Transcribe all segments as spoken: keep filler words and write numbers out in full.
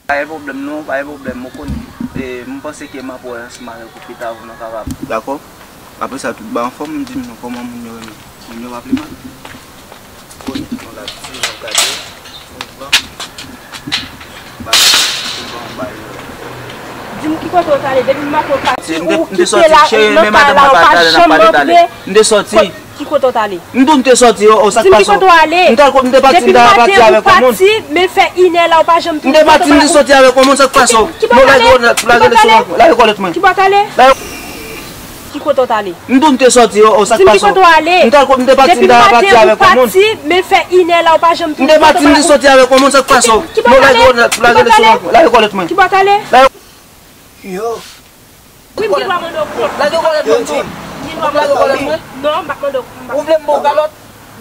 Pa gen pwoblèm non, pa gen pwoblèm, ou konnen. E, m panse ke m ap wè ansanm avèk ou pita pou nou kapab. Dakò. Apre sa, tout bagay anfòm, m di m non, kòman moun yo renmen? Moun yo pa pi mal? Bon, nou la, si nou gade, nou pran. Ba, nou pran, ba yo. Di m ki kote w t ale, depi m ap pati, ou kite la, ou nan kay la, ou pa janm antre. M te sòti. Ki kote w t ale? M di w m te sòti, o, o, sa k pase w? Di m ki kote w ale? M t al ko-, m te pati, m t al pati avèk yon moun. Depi maten ou pati, men fè inè la, ou pa janm tounen. M te pati, m te sòti avèk yon moun, sa k pase w? Ki bò w t ale? Non, lage, lage, lage kòlèt mwen. Ki bò w t ale? Lage. Ki kote w t ale? M di w m te sòti, o, o, sa k pase w? Di m ki kote w ale? M t al ko-, m te pati, m t al pati avèk yon moun. Depi maten ou pati, men fè inè la, ou pa janm tounen. M te pati, m te sòti avèk yon moun, sa k pase w? Ki bò w t ale? Non, lage, lage, lage kòlèt mwen. Ki bò w t ale? Lage. Yo. Wi, m gen dwa mande w kòb. Lage kòlèt mwen tou. M gen dwa mande w kòb. Lage kòlèt mwen. Non, m p ap mande w, m p ap mande w. Ou vle m ba w kalòt?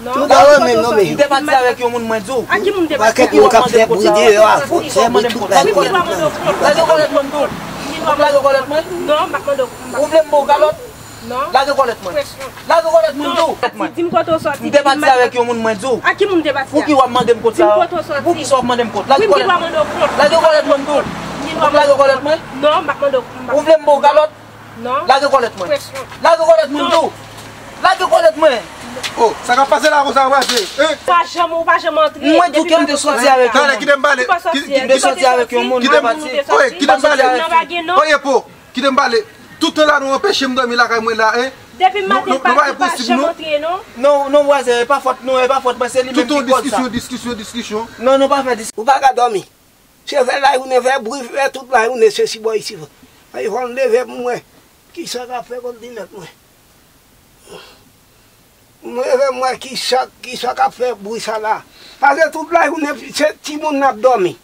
Non. Lage kòlèt mwen, non, men. M te pati avèk yon moun, mwen di w. Ak ki moun w te pati? Pakèt moun k ap fè bri deyò a, fò sòti tout la. Wi, m gen dwa mande w kòb. Lage kòlèt mwen tou. M gen dwa mande w kòb. Lage kòlèt mwen. Non, m p ap mande w, m p ap mande w. Ou vle m ba w kalòt? Non. Lage kòlèt mwen. Lage kòlèt mwen tou. Di m kote w sòti. M te pati avèk yon moun, mwen di w. Ak ki moun w te pati a? Pouki w ap mande m kòb sa? Di m kote w sòti. Poukisa w ap mande m kòb? Lage kòlèt mwen. Wi, m gen dwa mande w kòb. Lage kòlèt mwen tou. M gen dwa mande w kòb. Lage kòlèt mwen. Non, m p ap mande w, m p ap mande w. Ou vle m ba w kalòt? Non. Lage kòlèt mwen. Lage kòlèt mwen tou. Lage kòlèt mwen. Oh, sa k ap pase la konsa, w ap pase? Hein? Ou pa janm, ou pa janm antre. Mwen di w ke m te sòti avèk yon moun. Talè, kite m pale. Ki pa sòti, m te sòti avèk yon moun. Kite m, oye, kite m pale. Oye, po, kite m pale. Tout tan la nou anpeche m dòmi lakay mwen la, hein? Depi maten pati, pa janm antre, non. Non, non, vwazen, e pa fòt nou, e pa fòt mwen, se li menm ki kòz sa. Tout tan diskisyon, diskisyon, diskisyon. Non, nou pa fè diskisyon. Ou pa ka dòmi. Se fè lajounen, fè bri, fè tout lajounen, se si bò isi. Fò m leve pou m wè kisa k ap fè kont limèt mwen. M leve m wè kisa, kisa k ap fè bri sa la. Paske tout lajounen, se timoun n ap dòmi.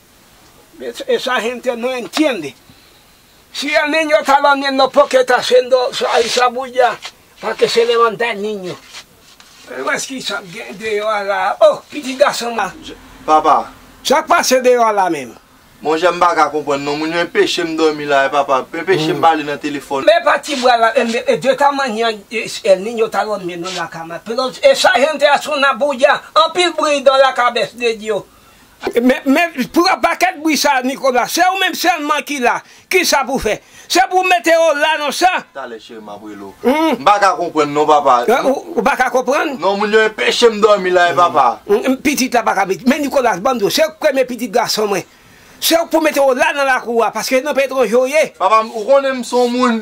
Esa gente no entiende. Si el niño está durmiendo, ¿por qué está haciendo esa bulla? Para que se levanta el niño. Wè s ki sa k gen deyò a la. Oh, pitit gason m la. Papa. Sa k pase deyò a la menm? Monchè, m pa ka konprann non. Moun yo enpeche m dòmi la, papa. Enpeche m pale nan telefòn. Me pa ti bwa la, e, e, de esta mañana, e, el niño está durmiendo en la cama. Pero esa gente hace una bulla, anpil bri dans la cabeza de Dios. Men, men, pou pakèt bri sa, Nikola, se ou menm sèlman ki la. Kisa pou fè? Se pou mete yo la non sa. Talè cheri, m ap rele w. M pa ka konprann non, papa. Ou, ou pa ka konprann? Non, moun yo enpeche m dòmi la, e papa. Pitit la pa ka pitit. Men Nikolas, ban m di w, se premye pitit gason mwen. Se ou k pou mete yo la nan lakou a, paske nan peyi etranje w ye. Papa, ou konnen m se yon moun,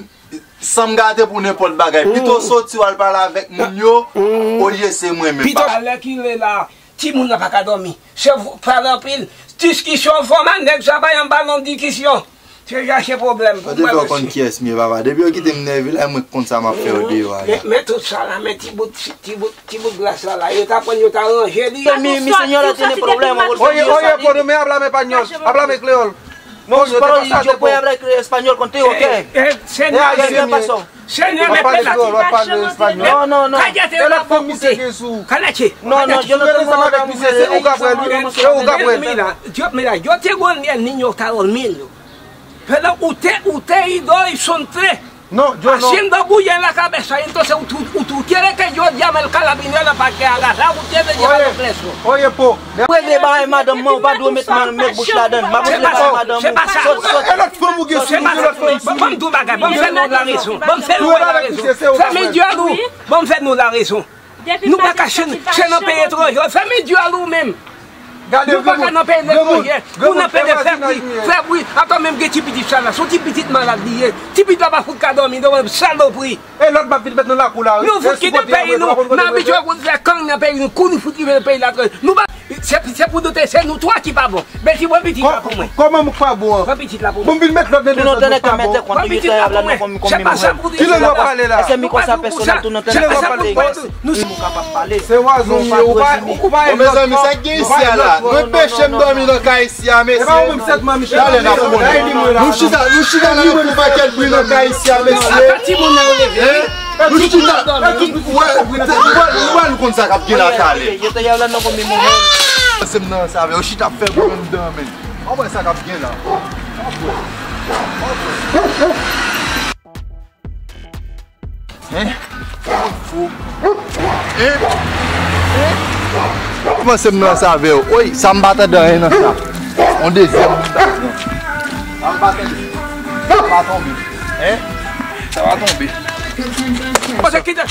san m gate pou nenpòt bagay. Pito soti w al pale avèk moun yo, olye se mwen menm. Pito alèkile la. Timoun nan pa ka dòmi. Se pale anpil. Diskisyon, fò m a nèg sa pa yon balon diskisyon. Se chache pwoblèm pou mwen. Depi yo konn kiyès m ye, papa. Depi yo kite m nève la, e mwen k konn sa m ap fè yo deyò a la. Men, men tout sa la, men ti bout, ti bout, ti bout glas la, la. Yo ta pran, yo ta ranje li. Mi, mi señora tiene problema, por eso. Oye, oye, pero me habla español, háblame creol. No, yo te pasaste po. Yo te pasaste po. Yo te pasaste po. Señor, ¿qué pasó? Señor, me pela. Non, non, non. Cállate la boca usted. Cállate. No, no, yo no tengo otra mujer. Dios, mira, yo tengo el niño está durmiendo. Pero usted, usted y dos y son tres. No, yo no. Haciendo bulla en la cabeza, y entonces tú, tú, tú quieres que yo llame al carabinero para que agarrar a ustedes y llevarlo preso. Oye, po. Regle bagay madanm mwen, ou pa dwe met, met bouch ladan. M ap regle bagay madanm ou. Sòt, sòt. E lòt fanm ou gen sou ou, e lòt fanm sou ou. Ban m di w bagay, ban m fè nou larezon. Ban m fè nou larezon. Fèmen dyòl ou. Ban m fè nou larezon. Nou pa ka chen, chen nan peyi etranje. Fèmen dyòl ou menm. Nou pa ka nan peyi etranje. Pou n ap fè bri, fè bri. Atò menm gen ti pitit sa la, se yon ti pitit malad li ye. Ti pitit la pa fout ka dòmi, non, salopri. E lòt m ap vin met nan lakou la, wi. Nou fout kite peyi nou, n abitye fè gang nan peyi nou, kou nou fout rive nan peyi la. Nou pa, se, se pou nou te, se nou twa ki pa bon. Bèti, pran pitit la pou mwen. Kòman m pa bon an? Pran pitit la pou mwen. Pou m vin met lòt nan dezòd, mwen pa bon. Pran pitit la pou mwen. Se pa sa pou di. Kilè w ap pale la? Kilè w ap pale? Se wazon m ye, ou pa, ou pa. Bon, mezanmi, sa k gen isi a la? Nou enpeche m dòmi nan kay isi a, mesye. Talè n ap konnen. Nou chita, nou chita nan yon pakèt bri nan kay isi a, mesye. Hein? Nou chita, nou wè, nou wè, nou konn sa k ap gen la talè. Yo te yè la nan konbyen moman. Se m nan sa, yo chita ap fè gwo menm dan, men. An wè sa k ap gen la. An wè. An wè. Hein? Fou. Hein? Hein? Kòman se m nan sa avè w? Oy, sa m pa tande anyen nan sa. On dezyèm moun ta pran. Sa m pa tande. Sa pa tonbe. Hein? Sa pa tonbe. Pase kite.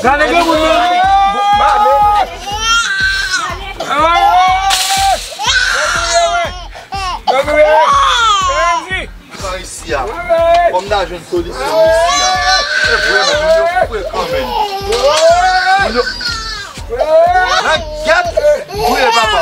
Gade gen moun nan. Sa isi a. Kòm n a jwenn solisyon isi a. Se vrèman, moun yo frekan, men. Moun yo. Nan gèt. Vre, papa.